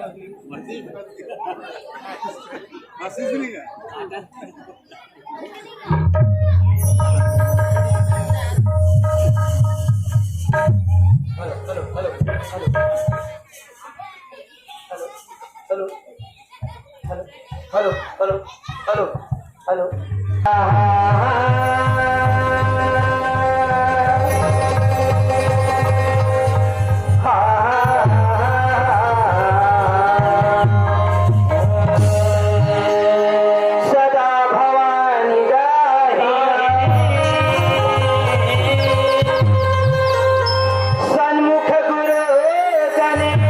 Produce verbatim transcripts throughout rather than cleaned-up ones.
Hello, hello, hello, hello. Hello, hello, hello, hello, hello. सदा भवानी गाही सन्मुख गुरु गणेश।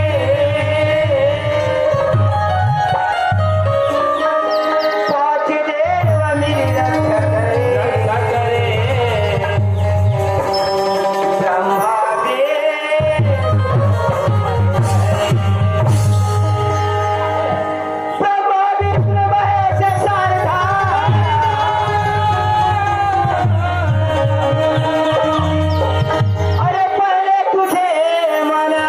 पाँच देव मिल रक्षा करे। ब्रह्मा विष्णु ब्रह्मा विष्णु महेश शारदा। अरे पहले तुझे मना,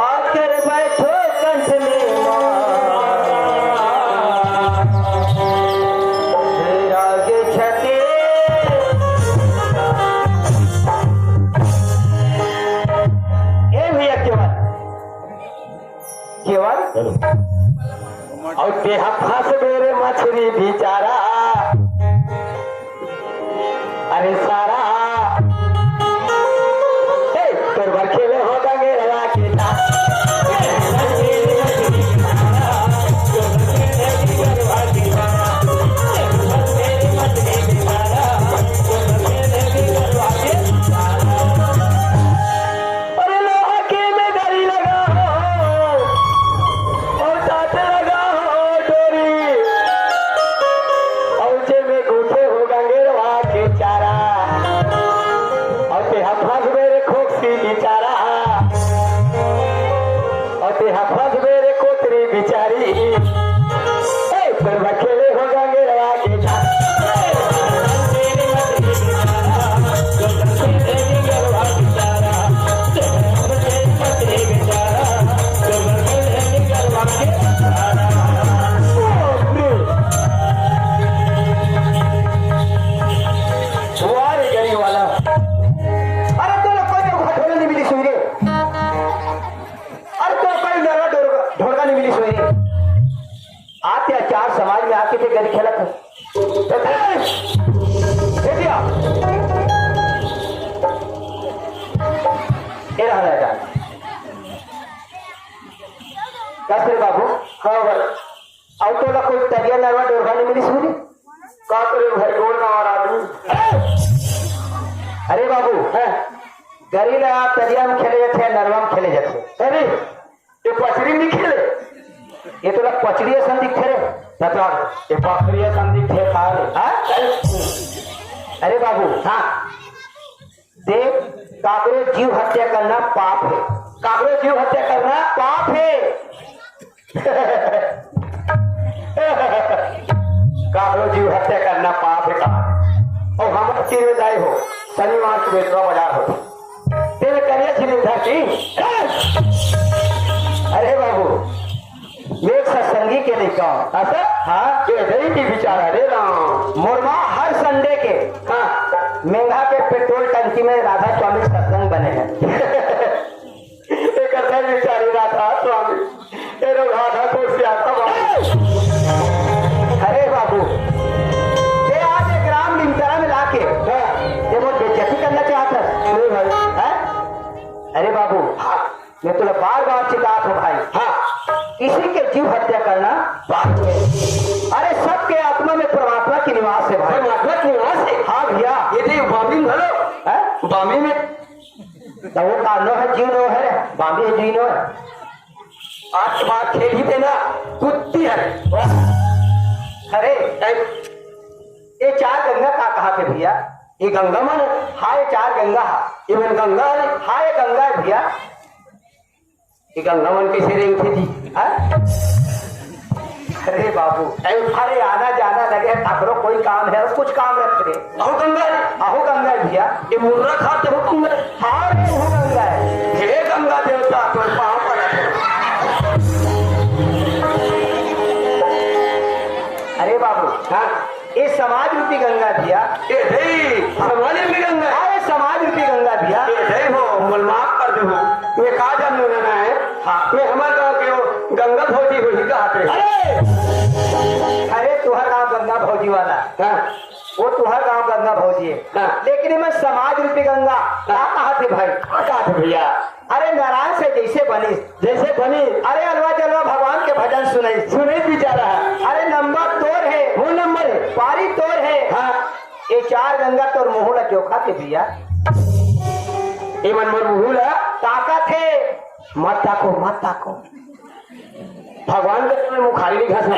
आकर बैठो कंठ में माँ। राग छटे। ए भैया, केवल, केवल। हेलो। अउ तेहा फंस गे रे मछरी बिचारा। अरे सारा, ए, तोर बर खेले हो गंगेरवा के तारा। अरे लोहा के में दरी लगा हो, अउ ताते लगा हो डोरी, अउ जे में गूंथे हो गंगेरवा के चारा, अउ तेहा फंस गे रे खोखसी बिचारा, अउ तेहा फंस गे रे कोतरी बिचारी। ए, तोर बर खेले हो गंगेरवा के चारा। वाह रे गरीब वाला। अरे तोला कोई तो ढोलक नहीं मिली सुई रे। अरे तोला कोई नरवा ढोलक, ढोलक नहीं मिली सुई रे। अत्याचार समाज में आके ते गली खेलत हे। ए भैया, ए रहा, रहा, रहा। कस रे बाबू? हाँ भाई। अउ तोला कोई तरिया नरवा डोरहा नहीं मिली सुई रे? का करे भाई, गोल गाँव आदमी। अरे बाबू, हैं? गरी ला तरिया में खेले जाथे, नरवा में खेले जाथे। अरे, ये पचरी नहीं खेले? ये तोला पचरी असन दिखथे रे। बता, ये पचरी असन दिखथे का रे? हाँ? अरे बाबू, हाँ। देख, काकरो जीव हत्या करना पाप हे। काकरो जीव हत्या करना पाप हे। काकरो जीव हत्या करना पाप हे कहा। अउ हमर तीर में जाए हो, शनिवार के बेचवा बाजार हो। तेरे करिया झिलिम धरती। अरे बाबू, एक सत्संगी के लइका। अच्छा? हाँ। के गई थी बेचारा रे राम। मोर माँ हर संडे के हाँ। मेंघा के पेट्रोल टंकी में राधा स्वामी सत्संग बने हैं। एक असल बेचारी राधा स्वामी। ए रो राधा को सियाता बाबू। अरे बाबू, ये आज एक राम निमतरा में लाके हाँ। ये वो बेइज्जती करना चाहता है। नहीं भाई। हैं? अरे बाबू, हाँ। मैं तोला बार बार चितात हूँ भाई। हाँ। किसी के जीव हत्या करना पाप है। अरे सबके आत्मा में परमात्मा की निवास है भाई। परमात्मा की निवास है? हाँ भैया। ये तो बामी में घलो। हैं? बामी में। तो वो का नो है, जीव नो है रे। बामी है, जीव नो है। आज बात खेल ही देना, कुत्ती है। अरे, ए, ये चार गंगा का कहा थे भैया? ये गंगा मन? हाँ, ये चार गंगा है। ये मन गंगा है? हाँ, ये गंगा है भैया। ये गंगा मन कैसे रेंगथे जी? हाँ? अरे बाबू, अरे आना जाना लगे हे, काकरो कोई काम हे अउ कुछ काम रखे रे। अहो गंगा रे। अहो गंगा हे भैया। ये मुर्रा खात हे, अहो गंगा रे। हाँ रे, अहो गंगा हे। हे गंगा देवता, तोर पाँव परत हे। अरे बाबू, हाँ। ये समाज रूपी गंगा भैया। ये हे समाज रूपी गंगा। हाँ, ये समाज रूपी गंगा भैया। ये हे हो, मोला माफ कर देहू। मैं का जानहूँ ना हे। हाँ। मैं हमर गाँव के वो गंगा भौजी होही कहात रहेंव। अरे! अरे, तुँहर गाँव गंगा भौजी वाला। हाँ। वो तुँहर गाँव गंगा भौजी हे। हाँ। लेकिन मैं समाज रूपी गंगा, का कहाथे भाई? का कहाथे भैया? अरे, नारायण से जइसे बनिस। जइसे बनिस। अरे, अलवा जलवा भगवान के भजन सुनइस। सुनइस बिचारा। अरे, नंबर तोर हे। वो नंबर हे। पारी तोर हे। हाँ। ये चार गंगा तोर मुँह ला जोखाथे भैया। ये मन मोर मुँह ला ताकथे। मत ताको, मत ताको। भगवान के समय मुखारी नहीं घसना।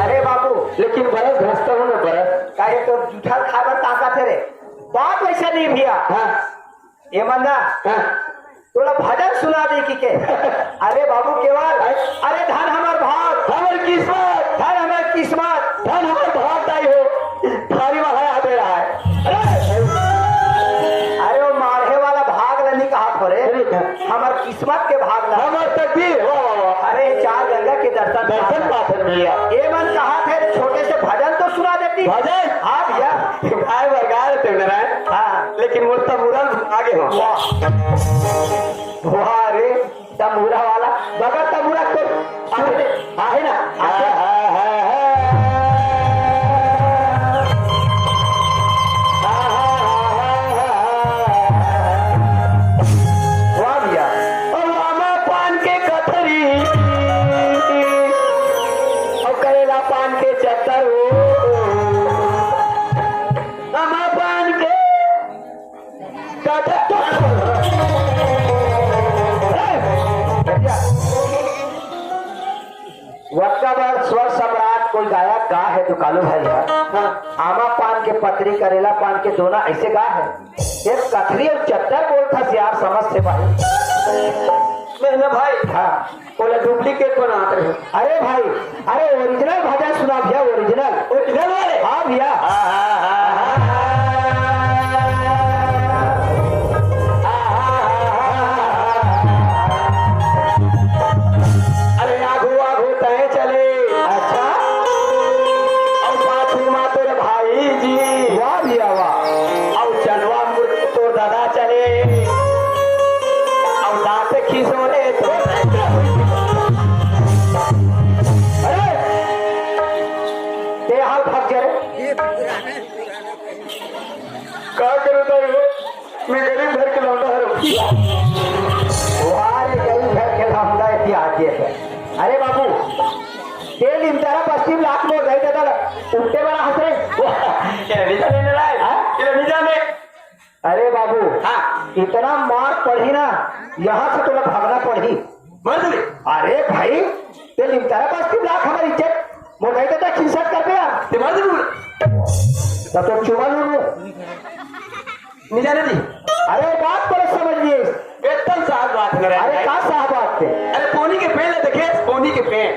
अरे बाबू। लेकिन बरस घसता हूँ मैं, बरस। का ये तो जूठा खाए बर ताकत हे रे? बात वइसे नहीं भैया। हाँ। ये मन ना। हाँ। तोला भजन सुना दे कि के? अरे बाबू केवल, अरे धन हमर भाग, हमर किस्मत, धन हमर किस्मत, धन हमर भाग दाई हो। थारी वाला आते रहा है। अरे, अरे वो माढ़े वाला भाग ला नहीं कहा थोरे। अरे क्या? हमर किस्मत के भाग ला। हमर तकदीर, वाह, वाह, वाह। अरे, चार गंगा के दर्शन दर्शन पाथन। पाथन भैया। ये मन कहाथे, छोटे से भजन तो सुना देती। भजन? हाँ भैया। गाय बर गाय रहते नारायण। हाँ। लेकिन मोर तंबूरा आगे हो। वाह। वाह रे, तंबूरा वाला। बगैर तंबूरा तो आगे, आहे ना? आगे। वाह भैया। अउ आमा पान के कथरी, अउ करेला पान के चक्कर हो। आमा पान के कथरी। वक्का बार स्वर सम्राट कोई गायक गा हे तो कालू भाई हे। हाँ। आमा पान के पतरी, करेला पान के दोना, अइसे गा हे। एक कथरी अउ चद्दर बोलथस यार, समझ से भाई। मैं ना भाई, हाँ। ओला duplicate बनात रहे। अरे भाई, अरे original भजन सुना भैया, original। Original वाले? हाँ भैया। अरे आगू आगू तय चले। अच्छा। अउ पाछू मा तोर भाई जी। वाह भैया वाह। अउ चंदवा मुड़ के तोर दादा चले। अउ दांत खिसोरे तो। अरे, ते हाल भाग जा रे। का करो ताई हो? मैं गरीब घर के लौंडा हरव। वाह रे, गरीब घर के लौंडा हे, आगे हे। अरे बाबू, तेल इंतरा पश्चिम लाख मोर गई दादा, उल्टे बड़ा हंस रहे। ये वीजा नहीं मिला है? हाँ? ये वीजा में। अरे बाबू, हाँ। इतना मार पड़ही ना, यहाँ से तोला भागना पड़ही। मर जबे। अरे भाई, ते लिमतारा पास की लाख हमारी इज्जत, मोटाई तो तक खिसक कर पे यार। ते मर जबे। तब तो चुमा लूं। नहीं जाने दी। अरे बात तो समझ लिए। एकदम साफ बात है। अरे का साफ बात है? अरे पोनी के पेड़ देखे, पोनी के पेड़।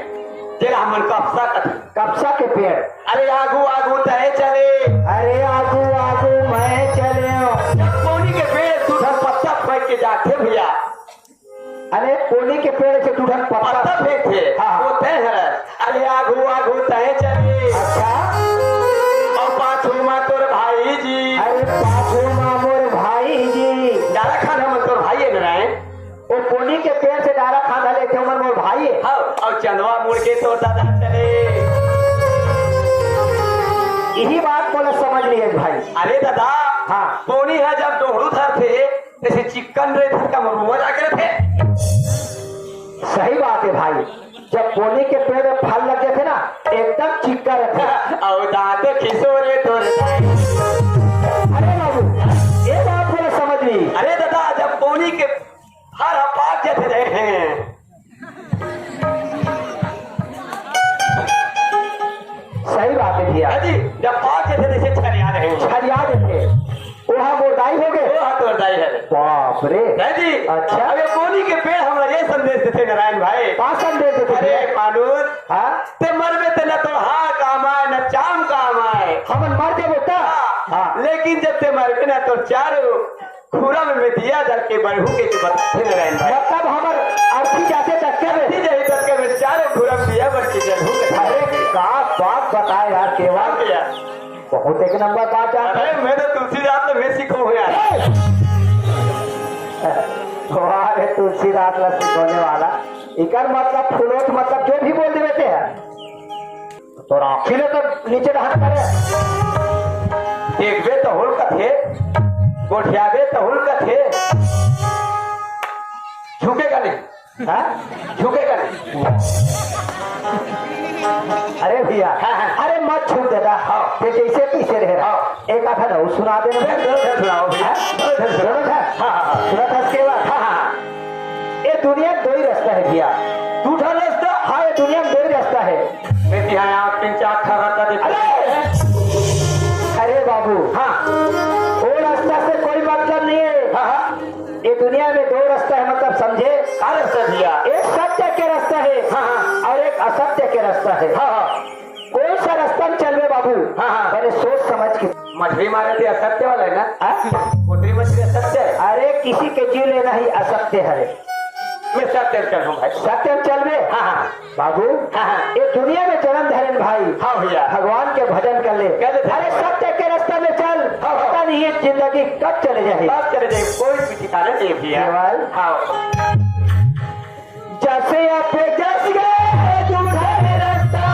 जेला हमन कपसा कथे। कपसा के पेड़। अरे आगू आगू तय चले। अरे आगू आगू मैं चले। जब पोनी के पेड़ दू ठन पत्ता फेंक के जाथे भैया। अरे पोनी के पेड़ से दू ठन पत्ता। पत्ता फेंकथे। हाँ। वो तय हरय। अरे आगू आगू तय चले। अच्छा। अउ पाछू मा तोर भाई जी। अरे पाछू मा मोर भाई जी। डारा खान हमन तोर भाई है नारायण। वो पोनी के पेड़ से डारा खांधा लेथे, ओमन मोर भाई हे। हाँ, अउ चंदवा मुड़ के तोर दादा चले। यही बात मोला समझ नहीं है भाई। अरे दादा, हाँ। पोनी ह जब डोहड़ू धरथे, तइसे चिक्कन रहिथे का मरुआ जाके रहिथे। सही बात है भाई, जब पोनी के पेड़ में फल लग जाथे ना, एकदम चिक्कन रहिथे। अउ दांत खिसोरे तोर। अरे बाबू, ये बात मोला समझ नहीं। अरे दादा, जब पोनी के हर पाक जथे रहे हैं। सही बात है भैया। हाँ जी, जब पाक जथे जैसे छरिया रहे हैं। छरिया जथे। वो हाँ मोरदाई हो गए। वो हाँ तोरदाई है। बाप रे। है जी। अच्छा। अब ये पोनी के पेड़ हमरा ये संदेश देथे नारायण भाई। का संदेश देथे अरे भैया? मानुष, हाँ? ते मरबे ते ना तोर हार काम आय, ना चाम काम आय। हमन मर जाबो त? हाँ। हाँ। लेकिन जब ते मरबे ना, तोर चारों खुरम में दिया जल के बरहू के, के बताथे नारायण भाई। मतलब हमर अर्थी जाथे तब के में? अर्थी जाही तब के में चारों खुरम दिया बर के जलहू के। अरे का बात बताए यार केवल। हाँ भैया। बहुत एक नंबर बात जानत हे। अरे मैं तो तुलसीदास ले मैं सीखो हूँ यार। वाह रे तुलसीदास ला सिखोने वाला। इकर मतलब फुलोट मतलब जो भी बोल देबे ते ह। तोर आँखी ले तो नीचे डाहन करे। देखबे तो हुलकथे, गोठियाबे तो हुलकथे, झुकेगा नहीं। हाँ? झुकेगा नहीं। अरे भैया, हाँ, हाँ। अरे मत छू दादा। हाँ। ते जैसे पीछे रहे रहा। हाँ। एक आधा ना, वो सुना देना। फिर, फिर, फिर सुनाओ भैया। हाँ? फिर, फिर, फिर। सुनो था? हाँ, हाँ, हाँ। सुनो था इसके बाद? हाँ, हाँ, हाँ। ये दुनिया में दो ही रास्ता है भैया। दू ठन रास्ता? हाँ, ये दुनिया में दो ही रास्ता है। मैं यहाँ आप तीन चार ठा रास्ता देखो। अरे! अरे बाबू। हाँ। वो रास्ता से कोई मतलब नहीं है। हाँ, हाँ। ये दुनिया में दो रास्ता है, मतलब समझे? का रास्ता भैया? एक सत्य के रास्ता है हाँ, हाँ। और एक असत्य के रास्ता है। हाँ, हाँ। कौन सा रास्ता में चलबे बाबू? हाँ, हाँ। पहले सोच समझ के। मछली मारे थे असत्य वाला है ना? हाँ? कोटरी मछली असत्य है। अरे किसी के जीव लेना ही असत्य है। मैं सत्य में चल हूँ भाई। सत्य में चलबे? हाँ, हाँ। बाबू, हाँ, हाँ। ये दुनिया में जन्म धरेन भाई, हाँ भैया। भगवान के भजन कर ले। कर ले। अरे सत्य के रास्ता में चल, हाँ, हाँ। पता नहीं ये जिंदगी कब चले जाए। कब चले जाए, कोई भी ठिकाना नहीं भैया। केवल हाँ। जैसे आप जस गए दूसरे रास्ता।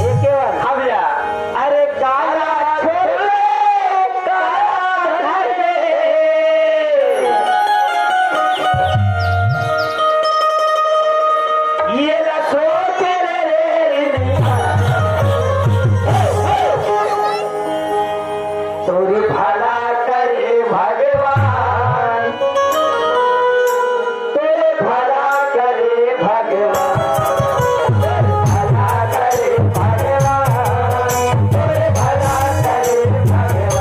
ये केवल हाँ भैया। अरे काला छोड़ ले, काला धर ले। ये ला सोच ले रे। तोरे भला करे भगवान, तोरे भला करे भगवान, तोरे भला करे भगवान, तोरे भला करे भगवान।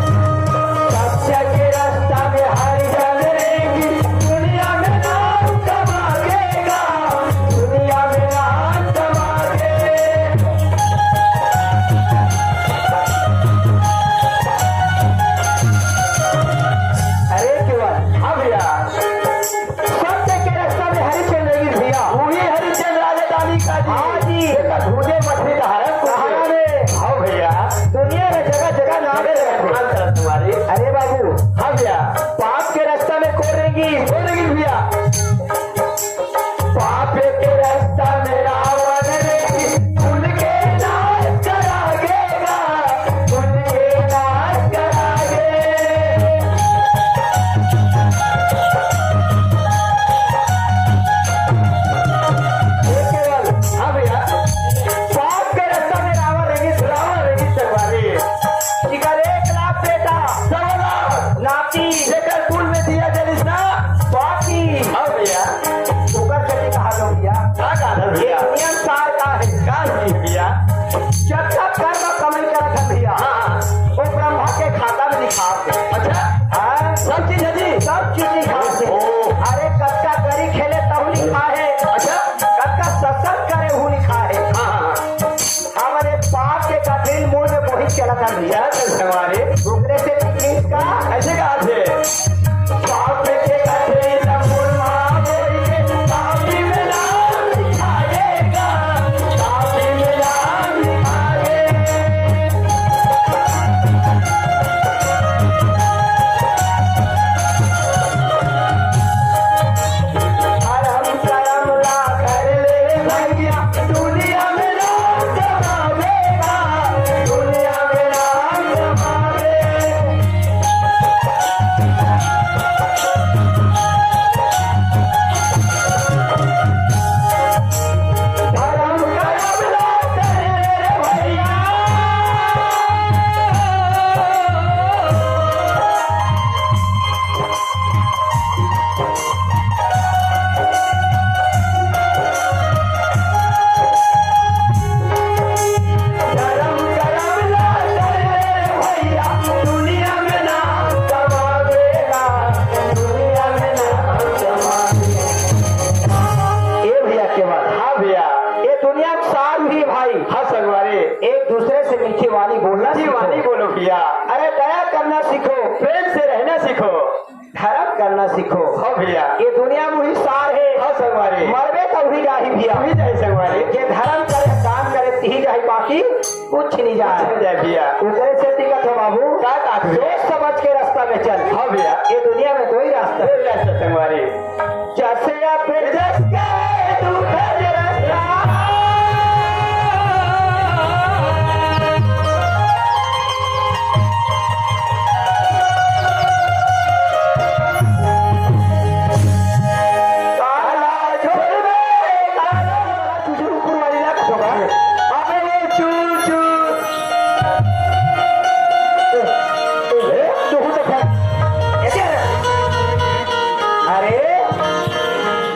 सत्य के रास्ता में हर जन रहेगी, दुनिया में नाम कमा देगा, दुनिया में नाम कमा दे। अरे केवल, हाँ भैया, सत्य के रास्ता में हरिचंद रहेगी भैया। वही हरिचंद राजधानी का जी। हाँ जी। देखा, ढूंढे मछली धारा को। सहारा में। हाँ भैया। दुनिया में जगह जगह नाम जगह जगह है। नाम चला तुम्हारी। अरे बाबू। हाँ भैया। पाप के रास्ता में कौन रहेगी? कौन रहेगी भैया? पाप के रास्ता में रावण रहेगी, उनके नाश करा देगा, उनके नाश करा दे। ये केवल, हाँ भैया, पाप के रास्ता में रावण रहेगी, रावण रहेगी चरवारी। इकर एक लाख बेटा, सवा लाख नाती, जेकर कुल में दिया जलिस ना, बाकी। हाँ भैया। ओकर चले कहा दो भैया। का कहा दो भैया? ये नियम सार का है। का है भैया? सीखो। हाँ भैया। ये दुनिया में वही सार है। हाँ संगवारी। मरबे तो वही जाही भैया। वही जाही संगवारी। जे धर्म करे, दान करे, तिही जाही, बाकी कुछ नहीं जाए। कुछ नहीं जाए भैया। ओकरे से दिक्कत हो बाबू। का बात है? सोच समझ के रास्ता में चल। हाँ भैया। ये दुनिया में दो ही रास्ता। दो ही रास्ता संगवारी। जैसे आप जस के दूसरे रास्ता। काला झोल में काला झोल, ऊपर वाली ना कथो बा। अबे वो चू चू। ए, ए, तू तो खा। ए, क्या रे? अरे,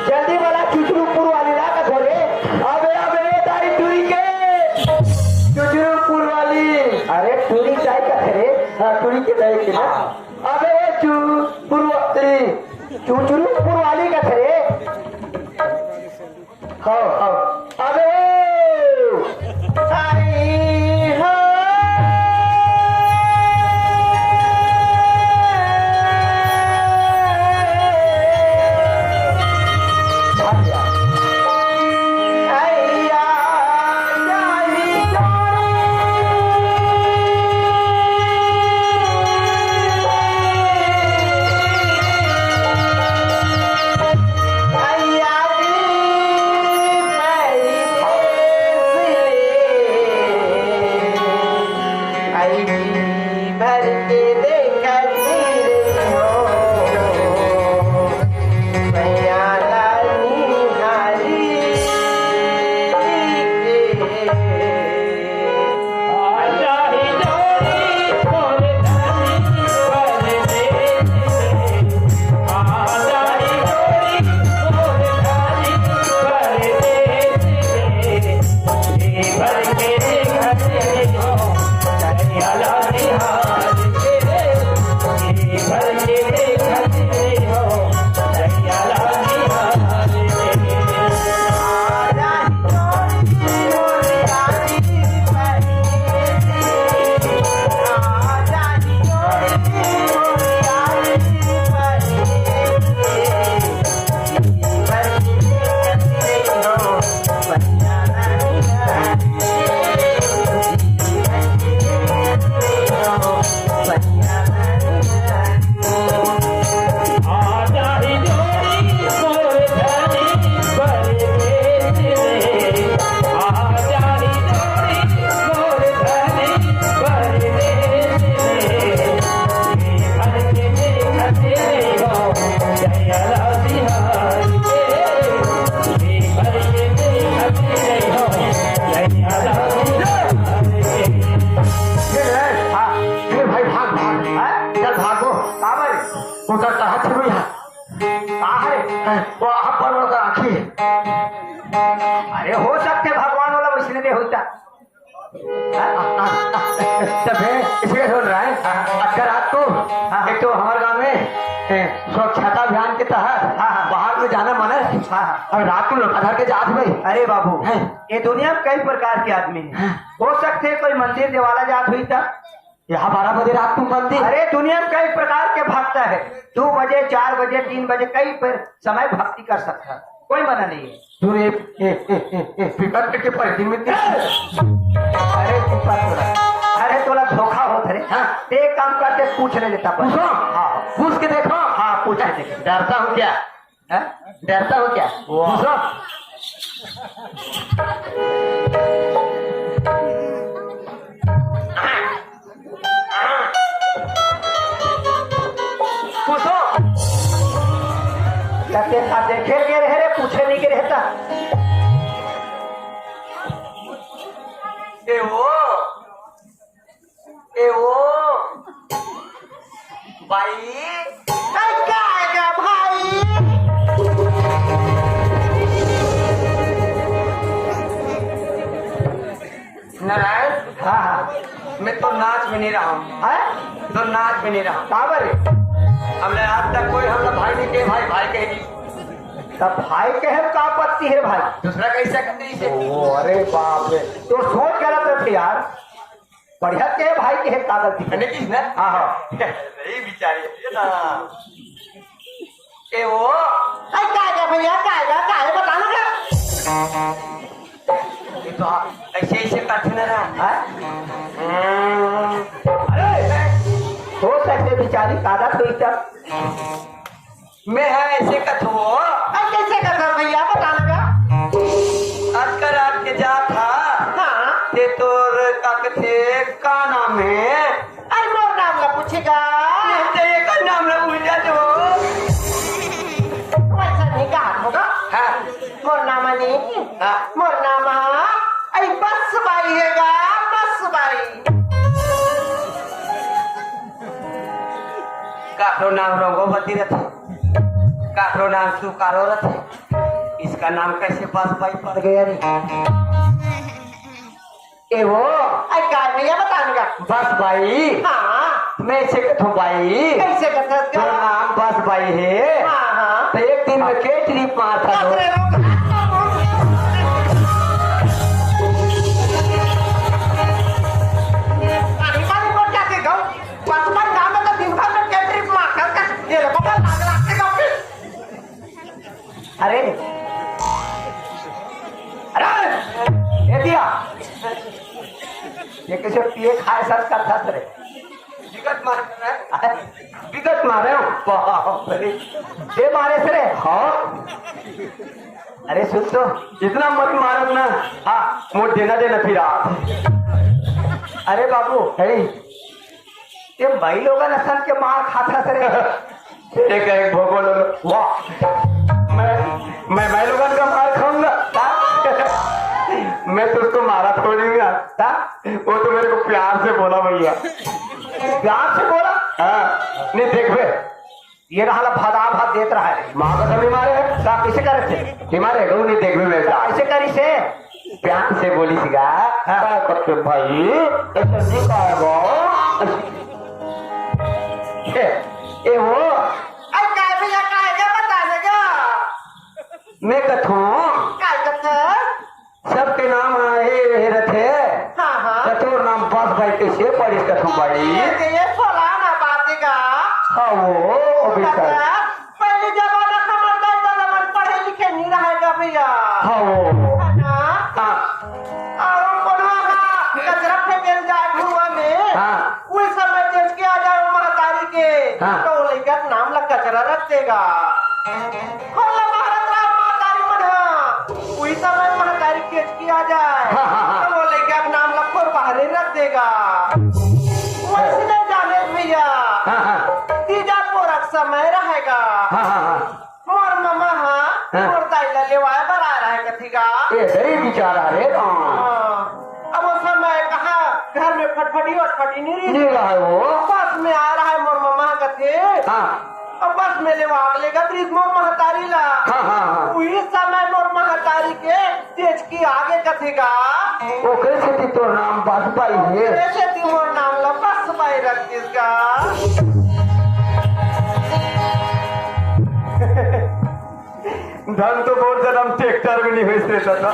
जल्दी वाला चुचरू पुरवाली ला का घोरे। अबे, अबे, तारी टूरी के। चुचरू पुरवाली। अरे, टूरी दाई का घरे। हाँ, टूरी के दाई के ना। अबे, चु-, पुरवाली। चुचरू पुरवाली का घरे। हाँ, हाँ। अबे, सारी हाँ। हाँ, फिर भाई भाग, भाग। हाँ? चल भागो। काबर? उधर कहाँ थी भैया? कहाँ है? वो आप पर उधर आँखी है। अरे हो सकते भगवान वाला वैसने नहीं होता। तबे इसलिए बोल रहा है, अगर रात को हाँ। एक तो हमारे गांव में, ए, स्वच्छता अभियान के तहत हाँ, हाँ। बाहर में जाना मना है। हाँ, हाँ। और रात को लोटा धर के जात भाई। अरे बाबू, हैं? ये दुनिया में कई प्रकार के आदमी हैं। हाँ। हो सकते है कोई मंदिर देवाला जात हुई था। यहाँ बारह बजे रात को मंदिर। अरे दुनिया में कई प्रकार के भक्त है, दो बजे, चार बजे, तीन बजे, कई पर समय भक्ति कर सकता है, कोई मना नहीं है। तू रे, ए, ए, ए, ए, विकट के परिधि में तेरे अरे चुप कर तोला। अरे तोला धोखा होत रे। हाँ। ते एक काम करते, पूछ ले लेता पर। पूछो। हाँ। पूछ के देखो। हाँ, पूछ के देखो। डरता हूँ क्या? हैं? डरता हूँ क्या? वाह। पूछो। पूछो। कहते था, देखे के रहे रे, पूछे नहीं के रहता। ए वो, ए वो, भाई, ए, का आएगा भाई? नारायण, हाँ, हाँ। मैं तो नाच भी नहीं रहा हूँ। हैं? तो नाच भी नहीं रहा हूँ। काबर? हमने आज तक कोई हमला भाई नहीं कहे, भाई, भाई कहे नहीं। तब भाई कहे का आपत्ति है भाई? दूसरा कैसे कहते इसे? ओ, अरे बाप रे, तो सोच गलत रखे यार। बढ़िया के भाई कहे का गलती है? नहीं किस ने? हाँ, हाँ। सही बिचारी है ना। ए वो, अरे काय का भैया, काय का, काय बता ना का? ये तो आप ऐसे, ऐसे करते ना रहा, हाँ? हम्म। अरे, हो सकते बेचारी कादा तो इतना। मैं है ऐसे कथो। अरे कैसे कथो भैया, बता ना का? अतका रात के जात हा। हाँ। ते तोर का कथे, का नाम है? अरे मोर नाम ला पूछेगा। ते एकर नाम ला भूल जा तो। वैसा नहीं कहा होगा। हाँ। मोर नाम नहीं। हाँ। मोर नाम, अरे बस बाई है गा, बस बाई। काकरो नाम रंगोवती रथे, काकरो नाम सुकारो रथे, इसका नाम कैसे बस बाई पड़ गया रे? ए वो, अरे का भैया बता ना का? बस बाई। हाँ। मैं से कथो बाई। कैसे कथस का? तोर नाम बस बाई है। हाँ, हाँ। तो एक दिन में के ट्रिप मारता हो? अरे रुक। अरे बाई, रुक जाते गाँव। बस बाई नाम है तो दिन भर में के ट्रिप मारता है? ये लो, पकड़, लाग, लाग के गाँव में। अरे, अरे, ये दिया। ये कैसे पिए खाए सब करता रे? बिगट मार रहा है। बिगट मारे हो? बाप रे। ये मारे से रे? हाँ। अरे सुन तो। इतना मत मारो ना। हाँ, मोट देना देना फिर आप। अरे बाबू, है। ये माई लोगन असन के मार खाथस रे। एक, एक भोगो लो, वाह। मैं, मैं माई लोगन का मार खाऊंगा? मैं तो उसको मारा थोड़ी हूँ यार। हाँ? वो तो मेरे को प्यार से बोला भैया। प्यार से बोला? हाँ। नहीं, देख बे। ये रहा ला भदा भद देत रहा है। माँ कसम नहीं मारे है? ता कैसे करे थे? नहीं मारे, गऊ नहीं देख बे मेरे साथ। कैसे करी से? प्यार से बोली सिगा, हाँ। का करते भाई? ऐसा नहीं कहा वो। ए, ए वो। अरे काय भैया, काय का बता देगा? मैं कथूं। काय कथा? सबके नाम हे, हे रथे। हाँ, हाँ। त तोर नाम बस भाई कैसे पड़िस कथूं भाई? ये, ये फलाना बात का। हाँ, वो, वो भी सर। कथा, पहले जमाना हमर दाई ददा मन पढ़े लिखे नहीं रहेगा भैया। हाँ, वो। है ना? हाँ। और कोनो हा कचरा फेंके ल जाए कुआं में। हाँ। उस समय देख के आ जाए महतारी के। हाँ। तो लइका के नाम ला कचरा रख देगा। होला महाराज राम महतारी मन हा। उही समय महतारी केचकी आ जाए, हाँ, हाँ, हाँ। तो वो लइका के नाम ला खोर बाहरे रख देगा। वैसे नहीं जाने भैया, हाँ, हाँ। तीजा पोरा के समय रहेगा। हाँ, हाँ, हाँ। मोर ममा हा, हाँ। मोर दाई ला लेवाए बर आ रहा है कथी का। ये सही विचार आ रे राम। हाँ। अब वो समय कहाँ घर में फटफटी वटफटी नहीं रही। नहीं रहा है वो। बस में आ रहा है मोर ममा कथे। हाँ। अब बस में लेवा के लेगा तो मोर महतारी ला। हाँ, हाँ, हाँ। उही समय मोर महतारी के तेज की आगे कथी का। ओकरे सेती तोर नाम बस बाई हे। ओकरे सेती मोर नाम ला बस बाई रख दिस का। धन तो मोर जन्म ट्रैक्टर में नहीं हुई से दादा।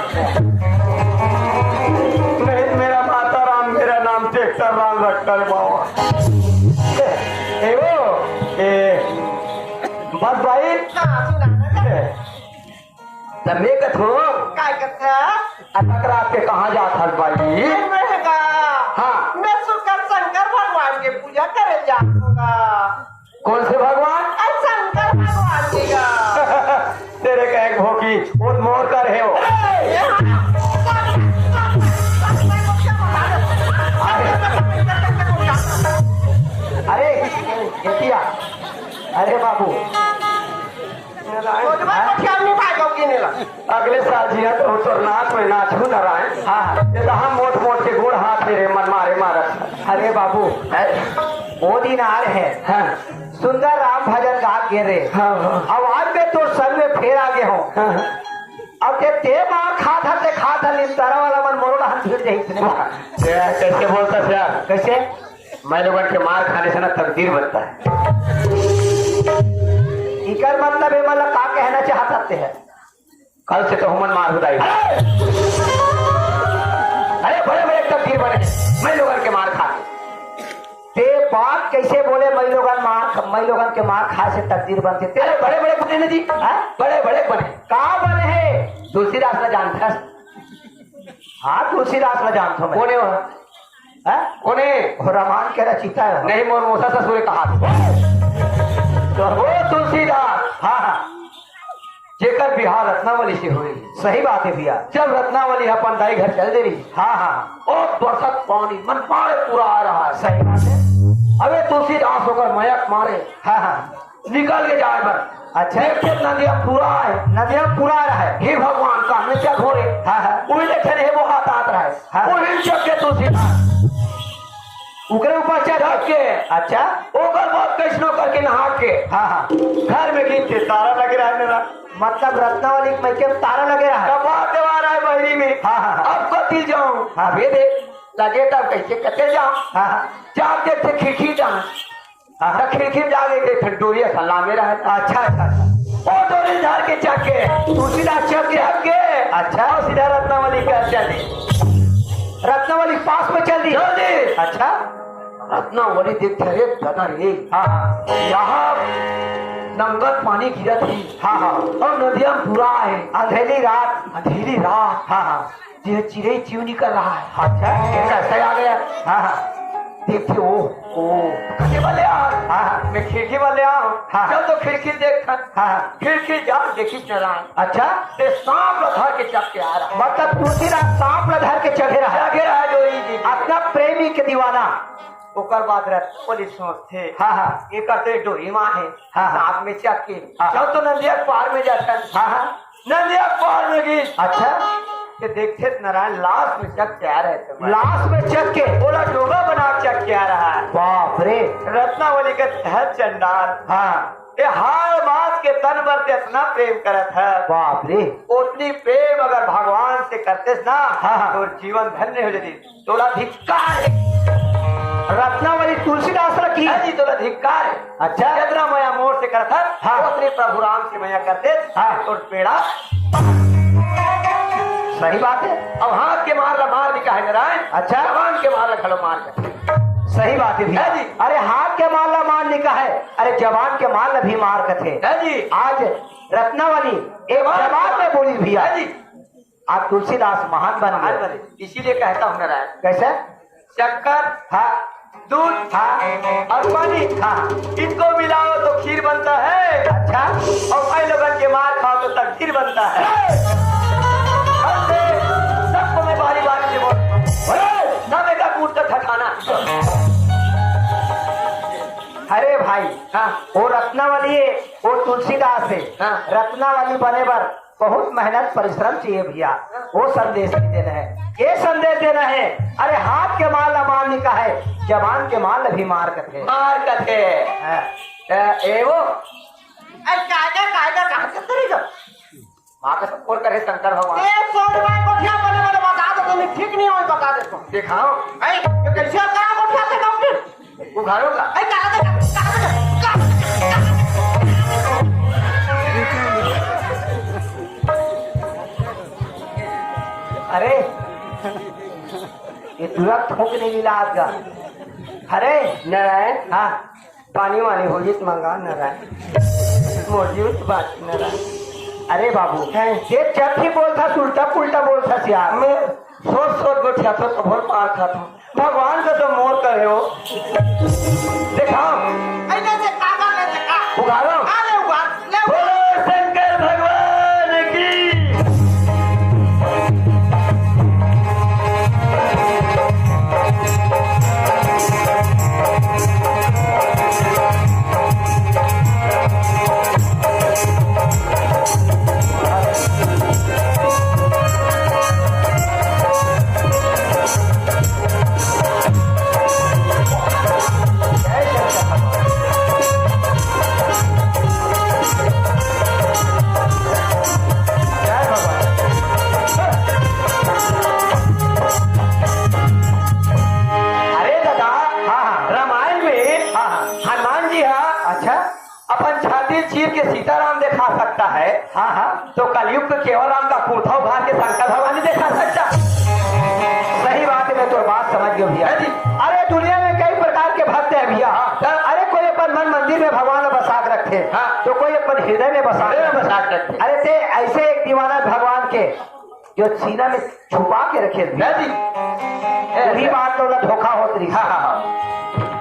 नहीं, मेरा माता राम, मेरा नाम ट्रैक्टर राम रखता है बाबा। ए वो, ए, बस बाई। हाँ, सुना ना। तब मैं कथो। काय कथा? अतक रात के कहाँ जात हस बाई? मैं का? हाँ। मैं सुकर शंकर भगवान के पूजा करे जात होगा। कौन से भगवान? अरे शंकर भगवान जी का। तेरे का एक भोकी, वो मोर कर है वो। अरे, ये किया? अरे बाबू। नारायण। कोटवा हाँ? कोठिया में भाई को गिने ला। अगले साल जिया तो तोर नाच में नाचू नारायण। हाँ। ये तो हम मोट मोट के गोड़ हाथ ले रे मन मारे मारत। अरे बाबू, हैं? वो दिन आ रहे हैं। हाँ। सुंदर राम भजन गा के रे। हाँ, हाँ। अब आज मैं तो संग में फेर आ गए हूँ। हाँ, हाँ। अब ते, ते मार खा था, ते खा था, लेकिन तारा वाला मन मोरोड़ा हम फिर नहीं इतने। वाह, ये कैसे बोलता यार? कैसे? मैं लोगन के मार खाने से ना तकदीर बनता है। इकर मतलब ये मतलब का कहना चाहत हते हैं? कल से तो हमन मार हुदाई। अरे बड़े बड़े तकदीर बने, मैं लोगन के मार खा। ते बात कैसे बोले? मई लोगन मार ख-, मई लोगन के मार खाए से तकदीर बनथे। ते अरे बड़े बड़े बने ना जी। हाँ? बड़े बड़े बने। का बने हे? तुलसीदास ला जानथस? हाँ, तुलसीदास ला जानथो मैं। कोने हो? हाँ? कोने? वो रामायण के रचिता है। नहीं, मोर मोसा ससुरे कहा। तो वो तुलसीदास। हाँ, हाँ। जेकर बिहाव रत्नावली से होए। सही बात है भैया। जब रत्नावली अपन दाई घर चल दे रही, हाँ, हाँ। ओ बरसत पानी मन मारे पूरा आ रहा है। सही बात है। अबे तुलसीदास होकर मयक मारे, हाँ, हाँ। निकल के जाए बर। अच्छा। देखे नदिया पूरा है। नदिया पूरा आ रहा है। हे भगवान, का में क्या घोरे? हाँ, हाँ। उही ले ठन हे वो हाथ आत रहा है। हाँ। उही चक्के तुलसीदास ओकरे ऊपर चढ़ के, अच्छा। ओकर बाद कैसनो करके नहा के, हाँ, हाँ। घर में गिनते तारा लगे रहा है मेरा। मतलब रत्नावली के मइके में तारा लगे रहा है। कपार देवा रहा है बहरी में। हाँ, हाँ, हाँ। अब कति जाऊं? हाँ। अबे दे, लगे तब कैसे कते जाऊं? हाँ, हाँ। जाके थे खिड़की जाऊं। हाँ, हाँ। तो खिड़की में जाके थे डोरिया सलामे रहा है। अच्छा, अच्छा, अच्छा। ओ डोरी झाड़ के चक के। तुलसीदास चक के। चक के। अच्छा। और सीधा रत्नावली का चल दी। रत्नावली पास में चल दी। चल दी। अच्छा। रत्नावली देखथे, "अरे दादा रे, हाँ, हाँ। यहाँ नंगत पानी गिरत हे। हाँ, हाँ। और नदिया में पूरा है। अंधेरी रात। अंधेरी रात। हाँ, हाँ। ये चिड़ई चिउनी कर रहा है।" अच्छा। ये कैसे आ गया? हाँ, हाँ। देखथे, ओ, ओ। कते बले आ? हाँ, हाँ। मैं खिड़की बले आ। हाँ, हाँ। चल तो खिड़की देख। हाँ, हाँ। खिड़की जा, देखी चला। अच्छा। ते सांप ला धर के चक के आ रहा। मतलब तुलसीदास सांप ला धर के चढ़े रहा। चढ़े रहा डोरी जी। अपना प्रेमी के दीवाना। ओकर बाद रत्नावली सोचथे, हाँ, हाँ। एकर तो डोरी माँ है, हाँ, हाँ। सांप में चक के। हाँ। चल तो नदिया के पार में जाथन। हाँ, हाँ। नदिया के पार में गिस। अच्छा। के देखथे त नारायण लाश में चक के आ रहे थे। लाश में चक के? ओला डोंगा बना चक के आ रहा है। बाप रे। रत्नावली के तहत चंडाल। हाँ। ये हाड़ मांस के तन बर ते इतना प्रेम करत है। बाप रे। उतनी प्रेम अगर भगवान से करतेस ना, हाँ, हाँ। तो जीवन धन्य हो जाती। तोला धिक्कार है। रत्नावली तुलसीदास ला की? हाँ जी, तोला धिक्कार है। अच्छा। जितना मया मोर से करत है, हाँ। उतनी प्रभु राम से मया करतेस, हाँ। तो बेड़ा। सही बात है। अब हाथ के मार ला मार निकाहे नारायण। अच्छा। जबान के मार ला घलो मार कर। सही बात है भैया। है जी। अरे हाथ के मार ला मार निकाहे, अरे जबान के मार ला भी मार कथे। है जी। आज रत्नावली एक जबान जबान में बोली भैया। है जी। आज तुलसीदास महान बन महान गए। बने। इसीलिए कहता हूँ नारायण। कैसे? शक्कर, हाँ। दूध, हाँ। और पानी, हाँ। इनको मिलाओ तो खीर बनता है। अच्छा। और भाई लोगन के मार खाओ तो तकदीर बनता है। सबको मैं बारी बारी से बोल। बोलो। ना बेटा, कूट कर ठठाना। अरे भाई, हाँ। वो रत्नावली है, वो तुलसीदास है। हाँ। रत्नावली बने बर बहुत मेहनत परिश्रम चाहिए भैया। वो संदेश नहीं देना है, ये संदेश देना है। अरे हाथ के मार ला मार निकाहे, जबान के मार ला भी मार कथे। मार कथे। हाँ। ए, ए वो। अरे कायदा, कायदा कहाँ से करेगा? माँ का सपोर्ट करे शंकर भगवान। ए, सोनवा गोठिया बने वाले बता दे, तुम ठीक नहीं हो, बता दे तुम। दिखाओ। ए, ये कैसे करा गोठिया से डॉक्टर? उघाड़ो का? ए, कहाँ दे, कहाँ दे, कहाँ दे? अरे, ये तुरंत थूक नहीं मिला आज का। अरे, नारायण। हाँ। पानी वानी होही त मंगा नारायण। मोर जीव त बाँच नारायण। अरे बाबू, हैं? ये जब भी बोलथस, उल्टा पुल्टा बोलथस यार। मैं सोच सोच गोठियाथों, तभो मार खाथों। भगवान का तो मोर करे हो। दिखाओ। अरे, ले, ले, कागज ले, ले, का-, उघाड़ो। आ, ले, उघाड़, ले, उघाड़। बोलो शंकर भगवान की। अरे दादा, हाँ, हाँ। रामायण में, हाँ, हाँ। हनुमान जी हा, अच्छा। अपन छाती चीर के सीताराम दिखा सकता है, हाँ, हाँ। तो कलयुग के केवल राम का कुर्ता उघार के शंकर भगवान नहीं दिखा सकता। सही बात है, मैं तो बात समझ गया भैया। है जी। अरे दुनिया में कई प्रकार के भक्त हाँ। तो कोई अपन हृदय में बसा हृदय में बसा सकते। अरे ते ऐसे एक दीवाना भगवान के जो सीना में छुपा के रखे थे। नहीं जी। वही बात तो ना धोखा होत रही। हाँ, हाँ, हाँ।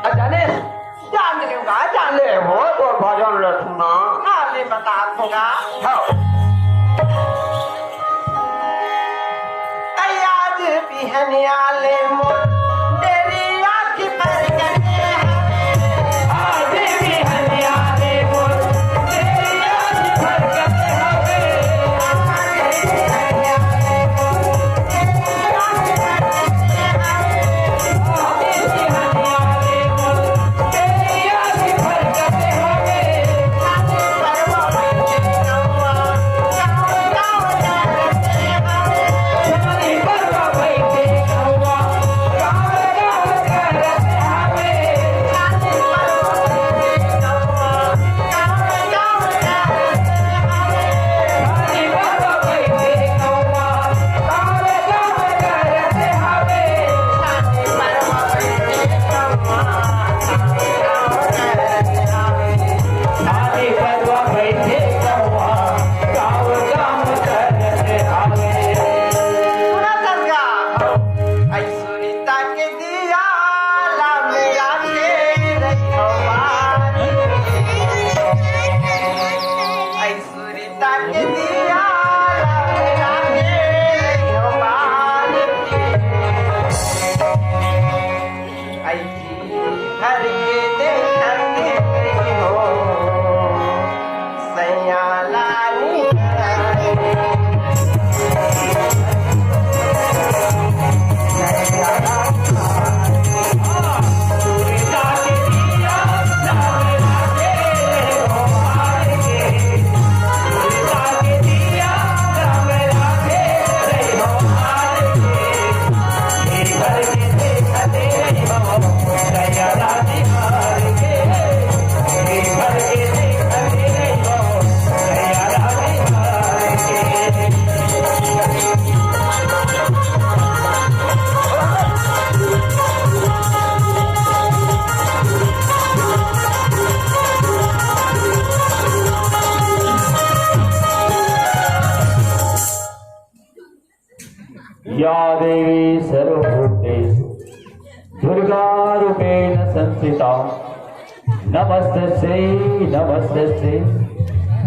आ, जाने? जान लूंगा, जान ले हो तो भजन ल सुना। हाँ, ले बता दूंगा। हाँ। आज बिहनिया ले मोर तेरी आँख पर गले हवे। आज बिहनिया ले मोर तेरी आँख पर गले हवे। या देवी सर्वभूतेषु दुर्गा रूपेण संस्थिता। नमस्तस्यै, नमस्तस्यै,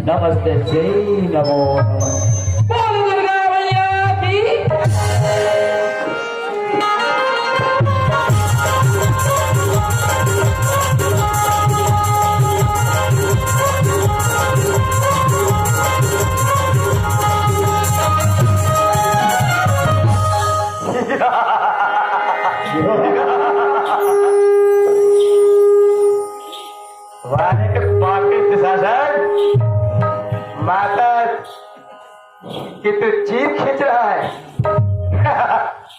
नमस्तस्यै नमो नमः। बोल दुर्गा मैया की। वाले के बाप के शासन, माता कि तू चीख खींच रहा है।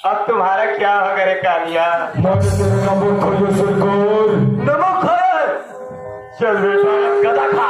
अब तुम्हारा क्या होगा रे कालिया? मोरे तेरे नमो खोयो सरकार। नमो खोयो। चल बेटा, गदा खा।